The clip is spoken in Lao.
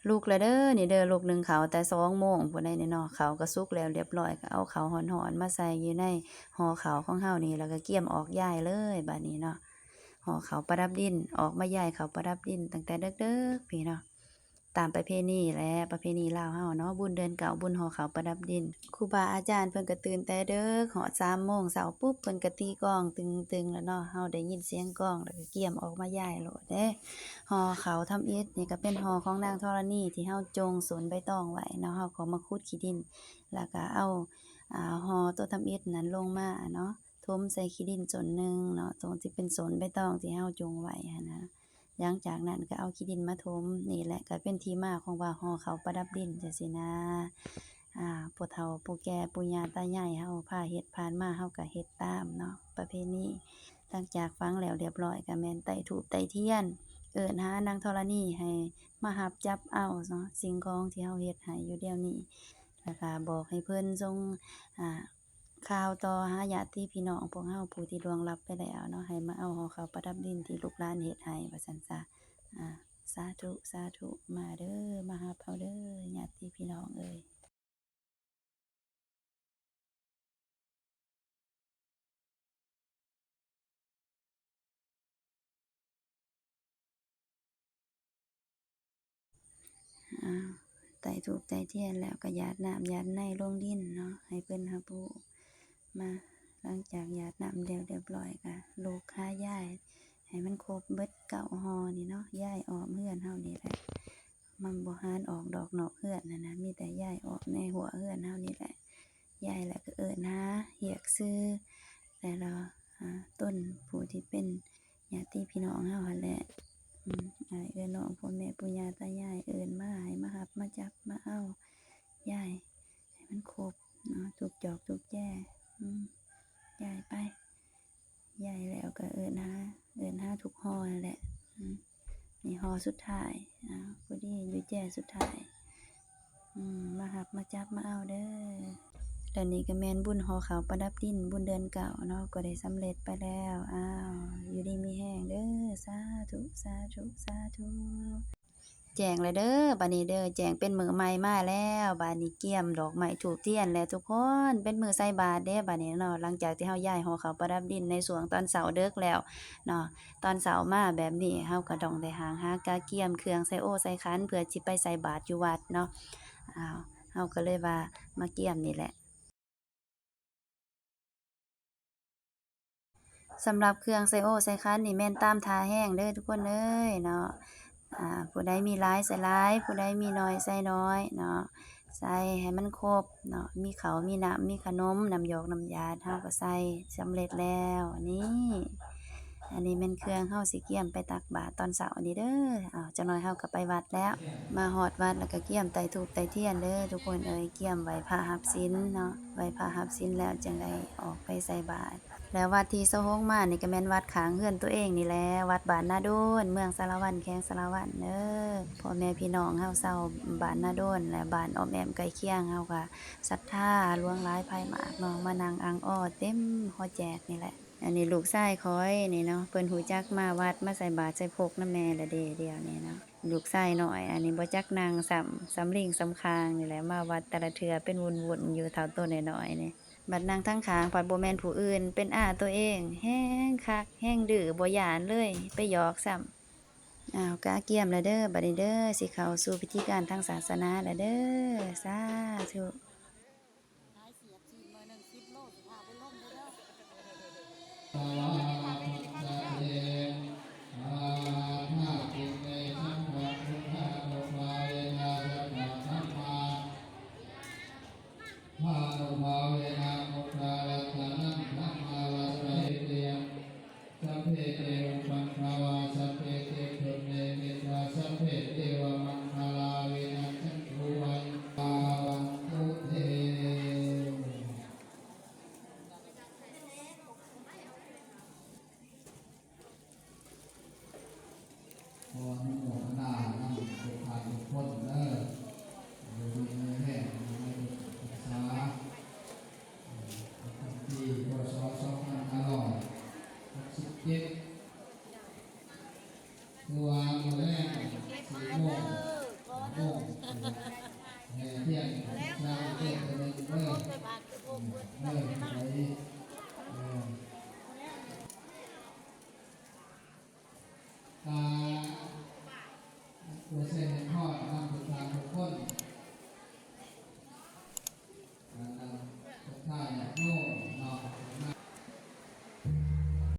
ລຸກແລ້ວເດີ ນີ້ເດີ ລຸກໜຶ້ງເຂົ້າແຕ່ສອງໂມງພຸ້ນໃດນີ້ເນາະ. ເຂົ້າກໍສຸກແລ້ວລຽບລ້ອຍ ກໍເອົາເຂົ້າຮ້ອນໆມາໃສ່ຢູ່ໃນຫໍ່ເຂົ້າຂອງເຮົານີ້ ແລ້ວກໍກຽມອອກຍ້າຍເລີຍບາດນີ້ເນາະ. ຫໍ່ເຂົ້າປະດັບດິນ ອອກມາຍ້າຍເຂົ້າປະດັບດິນຕັ້ງແຕ່ເດິກໆ ພີ້ເນາະ. ຕາມປະເພນີແຫຼະ ປະເພນີລາວເຮົາເນາະ ບຸນເດືອນເກົ້າ ບຸນຫໍ່ເຂົ້າປະດັບດິນ. ຄູບາອາຈານເພິ່ນກໍຕື່ນແຕ່ເດິກ ຮອດສາມໂມງເຊົ້າປຸບ ເພິ່ນກໍຕີກອງຕຶງໆແລ້ວເນາະ. ເຮົາໄດ້ຍິນສຽງກອງ ແລ້ວກໍກຽມອອກມາຍ້າຍໂລດເດ້. ຫໍ່ເຂົ້າທຳອິດນີ້ກໍເປັນຫໍ່ຂອງນາງທໍລະນີ ທີ່ເຮົາຈົ່ງສົນໃບຕອງໄວ້ເນາະ. ເຮົາກໍມາຂຸດຂີ້ດິນ ແລ້ວກໍເອົາ ອ່າ ຫໍ່ໂຕທຳອິດນັ້ນລົງມາເນາະ ຖົມໃສ່ຂີ້ດິນສົ້ນໜຶ່ງເນາະ ຕົງທີ່ເປັນສົ້ນໃບຕອງທີ່ເຮົາຈົ່ງໄວ້ຫັ້ນນະ. ຫຼັງຈາກນັ້ນກໍເອົາຂີ້ດິນມາຖົມ. ນີ້ແຫຼະກໍເປັນທີ່ມາຂອງວ່າຫໍ່ເຂົ້າປະດັບດິນຈັ່ງຊີ້ນະ. ອ່າ ຜູ້ເຖົ້າຜູ້ແກ່ ປູ່ຍ່າຕາຍາຍເຮົາພາເຮັດຜ່ານມາ ເຮົາກໍເຮັດຕາມເນາະ ປະເພນີ. ຫຼັງຈາກຝັງແລ້ວລຽບລ້ອຍ ກໍແມ່ນໄຕ້ທູບໄຕ້ທຽນ ເອີ້ນຫານາງທໍລະນີໃຫ້ມາຮັບຈັບເອົາເນາະ ສິ່ງຂອງທີ່ເຮົາເຮັດໃຫ້ຢູ່ດຽວນີ້ ແລ້ວກໍບອກໃຫ້ເພິ່ນສົ່ງ ອ່າ ຂ່າວຕໍ່ຫາຍາດຕິພີ່ນ້ອງພວກເຮົາຜູ້ທີ່ລ່ວງລັບໄປແລ້ວເນາະ ໃຫ້ມາເອົາຫໍ່ເຂົ້າປະດັບດິນທີ່ລູກຫຼານເຮັດໃຫ້ ວ່າຊັ້ນຊະ. ອາ ສາທຸ ສາທຸ ມາເດີ ມາຮັບເອົາເດີ ຍາດຕິພີ່ນ້ອງເອີຍ. ອາ ໄຕ້ທູບໄຕ້ທຽນແລ້ວກໍຢາດນ້ຳຢາດໃນລົງດິນເນາະ ໃຫ້ເພິ່ນຮັບຮູ້ມາ. ຫຼັງຈາກຢາດນ້ຳແລ້ວລຽບລ້ອຍ ກໍລຸກຫາຍ້າຍໃຫ້ມັນຄົບເບິດເກົ້າຫໍ່ນີ້ເນາະ ຍ້າຍອ້ອມເຮືອນເຮົານີ້ແຫຼະ. ມັນບໍ່ຫານອອກດອກນອກເຮືອນຫັ້ນນະ ມີແຕ່ຍ້າຍອອກໃນຮົ້ວເຮືອນເຮົານີ້ແຫຼະ. ຍ້າຍແລ້ວກໍເອີ້ນຫາຮຽກຊື່ແຕ່ລະ ອາ ຕົນຜູ້ທີ່ເປັນຍາດຕິພີ່ນ້ອງເຮົາຫັ້ນແຫຼະ ອືມ ອ້າຍເອື້ອຍນ້ອງ ພໍ່ແມ່ປູ່ຍ່າຕາຍາຍ ເອີ້ນມາໃຫ້ມາຮັບມາຈັບມາເອົາ ຍ້າຍໃຫ້ມັນຄົບເນາະ ທຸກຈອກທຸກແຈ ອືມ ຍ້າຍໄປ. ຍ້າຍແລ້ວກໍເອີ້ນຫາ ເອີ້ນຫາທຸກຫໍ່ຫັ້ນແຫຼະ ອືມ ນີ້ຫໍ່ສຸດທ້າຍ ອາ ພໍດີຢູ່ແຈສຸດທ້າຍ ອືມ ມາຮັບມາຈັບມາເອົາເດີ. ແລ້ວນີ້ກໍແມ່ນບຸນຫໍ່ເຂົ້າປະດັບດິນ ບຸນເດືອນເກົ້າເນາະ ກໍໄດ້ສຳເລັດໄປແລ້ວ. ອ້າວ ຢູ່ດີມີແຮງເດີ ສາທຸ ສາທຸ ສາທຸ. ແຈ້ງແລ້ວເດີ ບາດນີ້ເດີ ແຈ້ງເປັນມື້ໃໝ່ມາແລ້ວ. ບາດນີ້ກຽມດອກໄມ້ທູບທຽນແລ້ວທຸກຄົນ ເປັນມື້ໃສ່ບາດເດ້ບາດນີ້ເນາະ. ຫຼັງຈາກທີ່ເຮົາຍ້າຍຫໍ່ເຂົ້າປະດັບດິນໃນຊ່ວງຕອນເຊົ້າເດິກແລ້ວເນາະ ຕອນເຊົ້າມາແບບນີ້ ເຮົາກໍຕ້ອງໄດ້ຫ້າງຫາກະກຽມເຄື່ອງໃສ່ໂອໃສ່ຂັນ ເພື່ອຊິໄປໃສ່ບາດຢູ່ວັດເນາະ. ອ້າວ ເຮົາກໍເລີຍວ່າມາກຽມນີ້ແຫຼະ. ສຳລັບເຄື່ອງໃສ່ໂອໃສ່ຂັນນີ້ແມ່ນຕາມທ່າແຮງເດີທຸກຄົນເອີຍເນາະ. ອາ ຜູ້ໃດມີຫຼາຍໃສ່ຫຼາຍ ຜູ້ໃດມີໜ້ອຍໃສ່ໜ້ອຍເນາະ ໃສ່ໃຫ້ມັນຄົບເນາະ. ມີເຂົ້າ ມີນ້ຳ ມີຂະໜົມ ນ້ຳຢອກນ້ຳຢາດ ເຮົາກໍໃສ່ສຳເລັດແລ້ວ. ນີ້ ອັນນີ້ແມ່ນເຄື່ອງເຮົາຊິກຽມໄປຕັກບາດຕອນເຊົ້ານີ້ເດີ. ອ້າວ ຈັກໜ້ອຍເຮົາກໍໄປວັດແລ້ວ. ມາຮອດວັດແລ້ວກໍກຽມໄຕ້ທູບໄຕ້ທຽນເດີທຸກຄົນເອີຍ ກຽມໄຫວ້ພະຮັບສິນເນາະ ໄຫວ້ພະຮັບສິນແລ້ວຈຶ່ງໄດ້ອອກໄປໃສ່ບາດ. ແລ້ວວັດທີ່ສະຫົງມານີ້ກໍແມ່ນວັດຂ້າງເຮືອນຕົວເອງນີ້ແຫຼະ ວັດບ້ານນາໂດນ ເມືອງສາລະວັນ ແຂວງສາລະວັນເດີ. ພໍ່ແມ່ພີ່ນ້ອງເຮົາຊາວບ້ານນາໂດນ ແລະ ບ້ານອ້ອມແອ້ມໃກ້ຄຽງ ເຮົາກໍສັດທາຫຼວງຫຼາຍພາຍມາກເນາະ ມານັ່ງອັ່ງອໍເຕັມຫໍ່ແຈກນີ້ແຫຼະ. ອັນນີ້ລູກຊາຍຂ້ອຍນີ້ເນາະ ເພິ່ນຮູ້ຈັກມາວັດ ມາໃສ່ບາດໃສ່ພົກນຳແມ່ແລ້ວເດ້ ດຽວນີ້ເນາະ. ລູກຊາຍນ້ອຍ ອັນນີ້ບໍ່ຈັກນັ່ງຊ້ຳ ສຳລິງສຳຄາງນີ້ແຫຼະ ມາວັດແຕ່ລະເທື່ອເປັນວຸ່ນໆຢູ່ ເທົ່າໂຕນ້ອຍໆນີ້. ບັດນັ່ງທາງຂ້າງພັດບໍ່ແມ່ນຜູ້ອື່ນ ເປັນອາໂຕເອງ ແຮງຄັກແຮງດື້ ບໍ່ຢ້ານເລີຍ ໄປຫຍອກຊ້ຳ. ອ້າວ ກະກຽມແລ້ວເດີ ບັດນີ້ເດີ ຊິເຂົ້າສູ່ພິທີການທາງສາສະໜາແລ້ວເດີ ສາທຸ. ສາທຸ ສາທຸ ສາ ໂອ້ ແຫ່ທຽນຊາວເທດເດີ ເດີ ເດີ ໄປ ເອີ ອ່າ ໂອ້ ແຊ